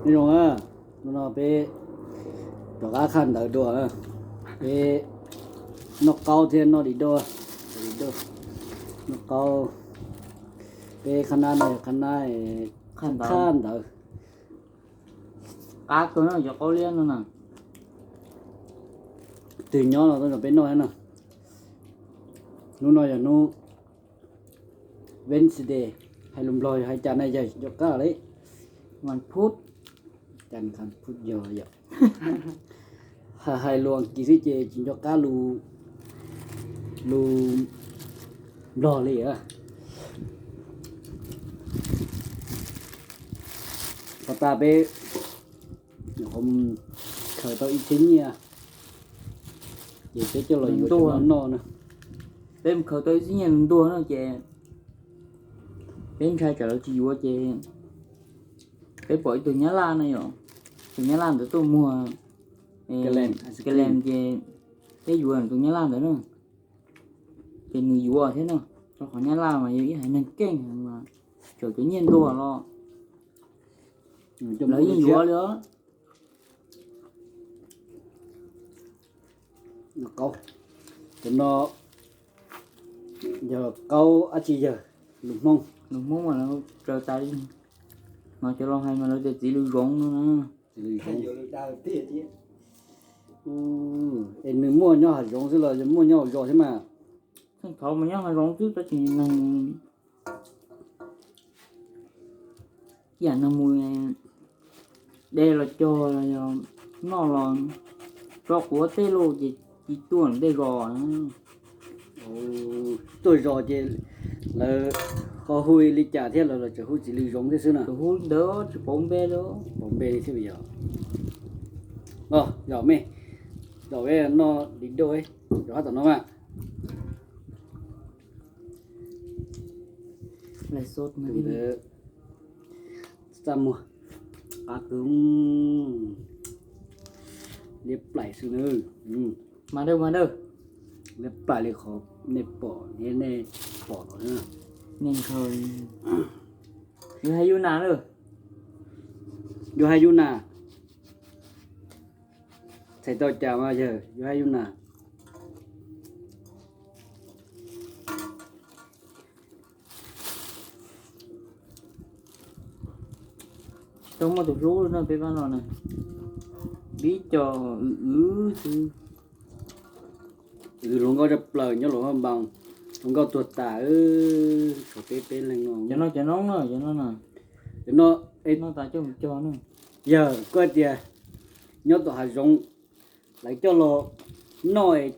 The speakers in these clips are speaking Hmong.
Nyob zoo na, hnub no peb rov qab qhaj ntawv dua, peb noj qaub thiab noj di dua, noj qaub, peb qhab nab no qhab nab qhaj ntawv. Qab kawg no cov qaub liab no na. Twg nyob los tuaj nrog peb noj thiab na. Hnub no yog hnub Wednesday, hais lus Nplog yog hais cas na yawg, nco qab li? Vas phuv. Cas vas phuv yog yom. Hais lus Askiv xwb ces tsis nco qab lus Nplog li. Qhov tas peb khaws tau ib txhiab nyiaj, ces peb coj los yuav cov no noj na. Peb mus khaws tau ib txhiab nyiaj ntuag no ces peb ntshai tsam lawv tsis yuav ces peb pom ib tug nyab laj na yom, tus nyab laj ntawd tuaj muag Kalen ces peb yuav tus nyab laj ntawd na, ces nws yuav thiab na. Rau qhov nyab laj mas yog ib haiv neeg keej heev mas, txawm cov nyiaj ntuag los lawv yeej yuav li os. Qaub, cov no yog qaub dab tsi yawg? Lus Hmoob. Lus Hmoob mas lawv raws tas li, mas cov laus hais mas lawv tias txiv lws zoov no na. Es nws muaj nyob hav zoov xwb los muaj nyob hauv zos thiab mas? Thaum mas nyob hav zoov xwb tab sis neeg ib yam neeg mus de los cog los yog noj los tso quav tej lauj ces tsis tuaj tej zos. Tuaj zos ces lawv ho hu li cas thiab, lawv los tseem hu txiv lws zoov thiab xwb na? Hu ntawd tsis paub npe li. Paub npe li thiab yog. Yog me, yog me noj di dua, yog hab tom no mas. Tus ntawd txaj muag, qab kawg, liab plaim xwb na. Mas dawb mas dawb, liab plaim li qhov nej pom, nej pom los. Nej nkhaws, yus hais yus nas lawm. Yus hais yus nas. Txhais tau cas mas yawg, yus hais yus nas. Tsis tau muaj tus hlub no peb pab no na, vib co wb xwb. Wb hluas nkauj tshaj plaws nyob Luam Phaj Npas, hluas nkauj tuag tas, tshuav peb peb leeg no. Cov no cov noob no, cov no, cov no, noj tas coj mus cog na. Yawg, koj tias nyob tom hav zoov lawv coj los noj es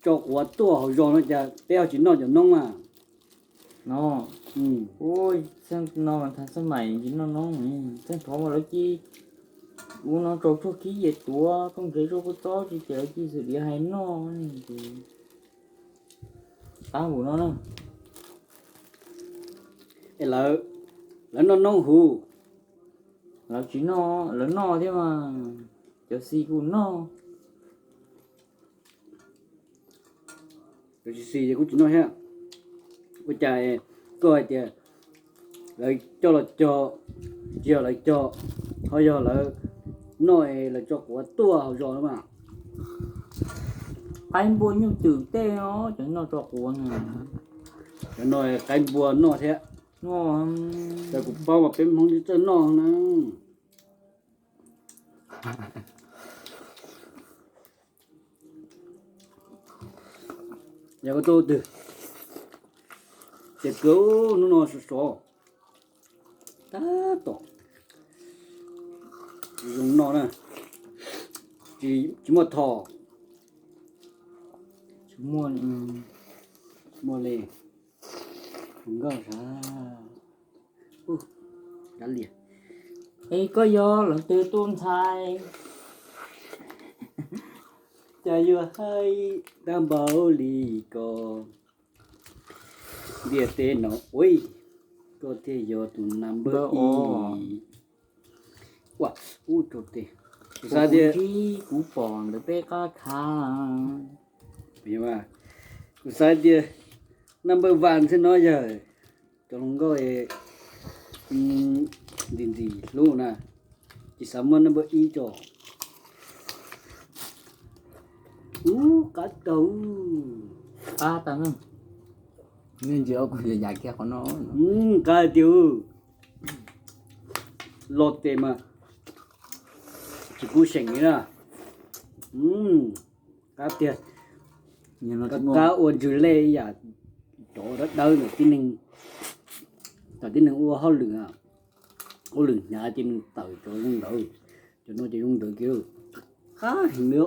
tso quav tuaj hauv zos no cas peb ho tsis noj cov noob mas? No, ua txheej no mas thav xab maim tsis noj noob, txheej thaud mas lawv cia ua no tsaus tshuaj khib ces tuav tooj ntsev rau kua txob tsis ces lawv cia xwm diav hais noj ces tab vum no na. Es lawv, lawv noj noob huv. Lawv tsis noj, lawv noj thiab mas, cov xis kuj noj. Cov tsis xis ces kuj tsis noj thiab. Ua cas koj hais tias lawv coj los cog, tsis yog lawv cog, ho yog lawv noj es lawv tso quav tuaj hauv zos no mas. Qaib npua nyuj twm tej os, cov noj tso quav na. Cov no qaib npua noj thiab. Noj, cas kuv paub mas peb Hmoob tsis txawj noj na. Yog koj tuaj twg, ces kawg hnub no sov sov tab tom zoo noj na. Tsis muaj tho, tsis muaj, muaj li. Nkauj sav, ua, kav liam. Es koj yog leej twg tus ntxhais, cas yuav hais tau npaum li ko? Ntiaj teb no ua, koj thiaj yog tus number ib. Ua, ub rau tes, kuv xav tias kuv pom ntawm peb qab khav, kuv xav tias number one xwb no yog cov hluas nkauj ntxim ntxim hlub na. Tsis xav muab nab npawb ib tso. Ub, qab tag. Qab tag na. Nej ntsia kuv yuav yam kiag qhov no. Qab tiag. Los tes mas tsis kub seem li na. Qab tiag. Qab ua ntsws lej ib yam cov dawb dawb ntawm tib neeg, cov tib neeg ua hauj lwm, hauj lwm hnyav ces nws tawm cov zoo ntawd, cov no ces zoo ntawd kiag. Qab heev li,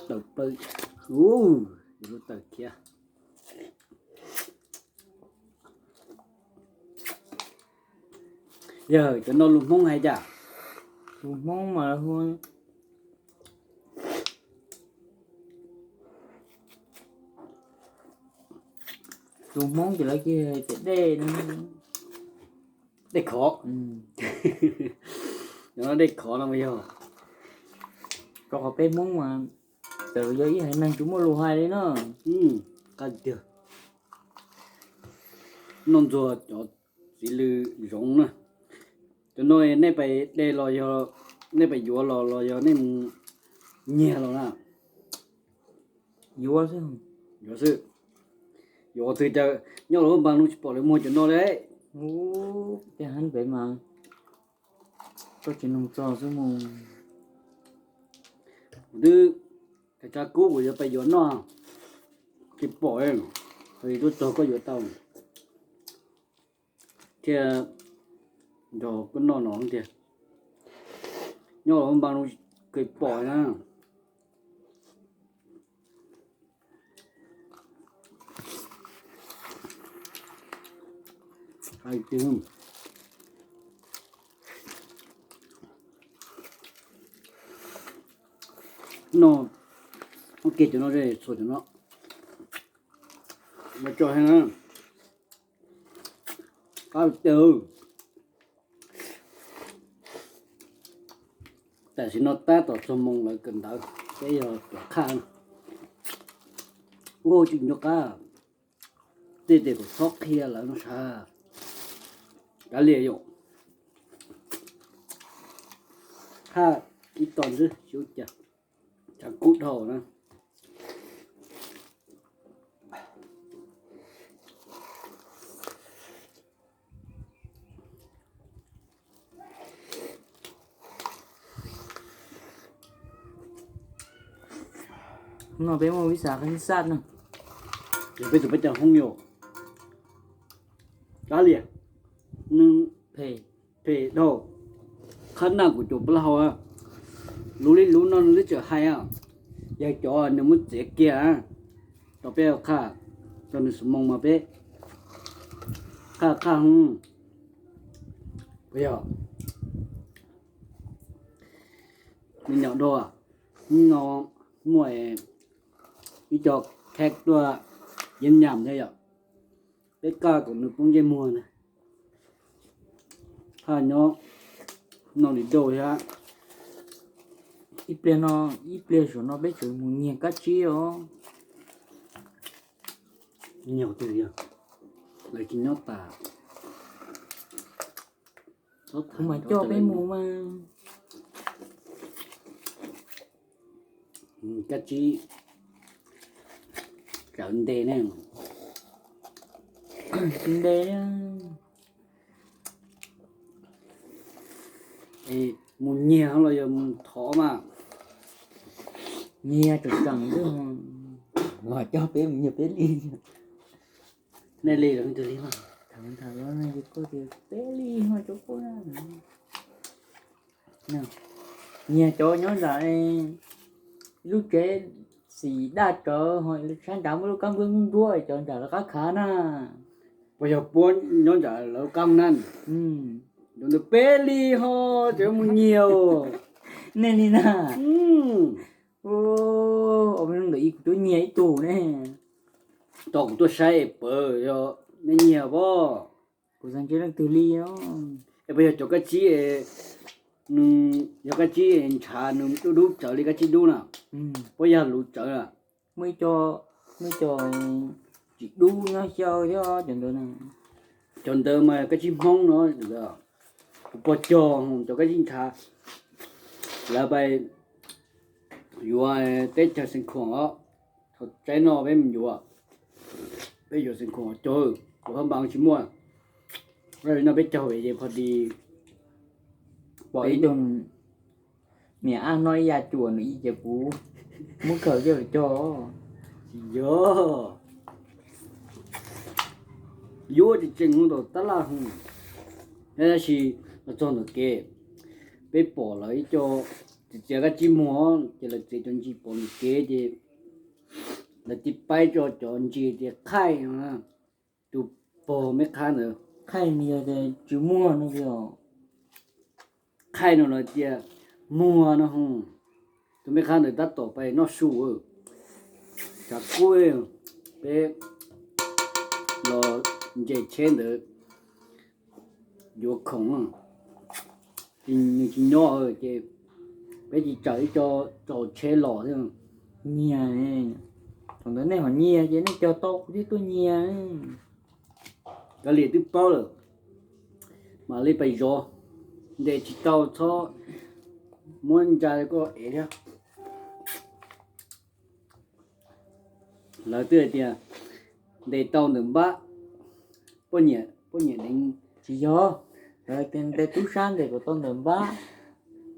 tawm plaws, ub, tawm khiav. Yog cov no lus Hmoob hais cas? Lus Hmoob mas hu, lus Hmoob ces lawv cia tias dej, dej khov. Cov no dej khov no mas yog, rau qhov peb Hmoob mas txawm yog ib haiv neeg tsis muaj lus hais li na. Qab tiag. Noj ntxuag cov txiv lws zoov na. Cov no nej pais de los yog, nej pais yuav los los yog nej mus nyiag los na? Yuav xwb. Yuav xwb. Yuav twg cas nyob lub npas no tsis pom lawv muag cov no li. Ub, tej hab pem mas koj tsis noog txog xwb mus. Twb, tshav kub kuv yuav pais yuav noj, tsis pom, tuaj txog koj yuav tau thiaj nrog koj noj no tiag. Nyob lub npas no tsis pom na. Hais tias no, ua kiag cov no, txhua cov no, mas tso heev na. Qab tiag. Tam sim no tab tom txog moo lawv kawm ntawv, peb yog cov qhaj. Ua tsis nco qab, tej tes kom txhob qhia lawv no sas. Kav liam yom. Qhaj ib tog xwb, tshav kub dhau na. No peb muaj ib xav qab xab na. Yog peb tus peb cov Hmoob yom. Kav liam, nws phem dhau. Qhab naj kuv cov plaub hau, luv li luv no nws twb tseem hais, yog cov nws muab txiav kiag. Tau peb qhaj, tau nws xub moo mas peb qhaj qhaj. Puas yog? Nws nyom dhau. Hnub no muaj ib co khaib tuaj yeeb nyam thiab yom. Peb kaj kom nws poob ntsej muag na. Thaj nyob noj li dauj thiab. Ib pliag no, ib pliag saum no peb tseem mus nyiag kab tsib os. Nyiag twg yog lawv tsis nyob tas. Kuv mas coj peb mus mas. Kab tsib txawv nte ne. Tsis nte. Mus nyiag los yog mus thov mas. Nyiag tseem tseem xwb. Los coj peb mus nyiag peb li. Nej li los leej twg li mas. Tham tham los koj tias peb li ho cov koj na. Nyiag cov nyob nram lub tsev xim daj tsawv ho sab nrad muaj lub kab nplooj nruab nruab cov nram lawv qab khav na. Puas yog puab nyob nram lawv qab na? Cov ntawd peb li ho cov mus nyiag. Nej li na. Ua ntawm ib kuv twb nyiag ib tug ne. Tau kuv tuaj saib es pawv yog nej nyiag pob. Kuv xav ntsia leej twg li os. Es puas yog cov kab tsib, nws yog kab tsib ntshav nws dub dub tsawv li kab tsib dub na? Puas yog luv tsawv na? Muaj ib co, muaj ib co tsis dub nyob xyaw thiab cov ntawd na. Cov ntawd mas kab tsib Hmoob no. Kuv pom cog cov kab tsib ntshav, Lawv pais yuav teb chaws Xeev Khuam os, thaum tsaib no peb mus yuav, peb yuav Xeev Khuam cog, kuv hab npas tsis muaj, no peb cog pem ces pho di pom ib tug niam ab no ib yam cuam nws ib ces kuv muab khaws coj lawm cog. Yog, yuav tseem tseem mus ntawm tab laj hos, tab sis los txog ntawm kev, peb pom lawv ib co txiav kab tsib muag ces lawv txiav cov ntsis pov ntawm kev ces lawv tig paib tso cov ntsis tias khaij no, tus pog meb qhab ntawd. Khaij no yog tias tsis muag no, khaij no lawv tias muag no hos. Tus meb qhab ntawd tab tom pais noj su, tshav kub, peb los nce tsheb ntawd yuav khoom, nws tsis nyob ces peb tsis tsawm ib co tsaus tsheb los thiab. Nyiag, thaum ntawd nej ho nyiag ces nej cog tau kuv thiaj tuaj nyiag. Kav liam twb paub lawm, mam li pais zov, ntes tsis tau txhob muab ntsa koj ev thiab. Lawv twb hais tias ntes tau ntawm npab, poj niam, poj niam deev. Tsis yog, lawv tias ntes tub sab ntes kom tau ntawm npab,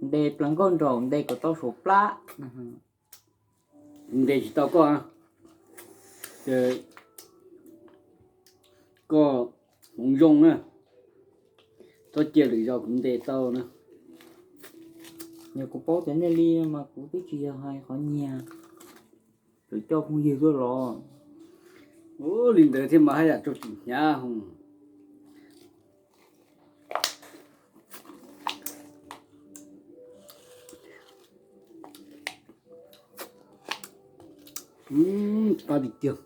ntes plaws nkauj nraum ntes kom tau saum plab. Ntes tsis tau koj, ces koj hmoov zoo na, txhob cia lwm zaus kuv ntes tau na. Yog kuv paub tias nej li mas kuv twb tsis yog hais qhov nyiag, tsuas coj phooj ywg tuaj los. Ua li ntawd thiaj mas haj yam tsaug tsim hnyav hos. Qab tiag tiag.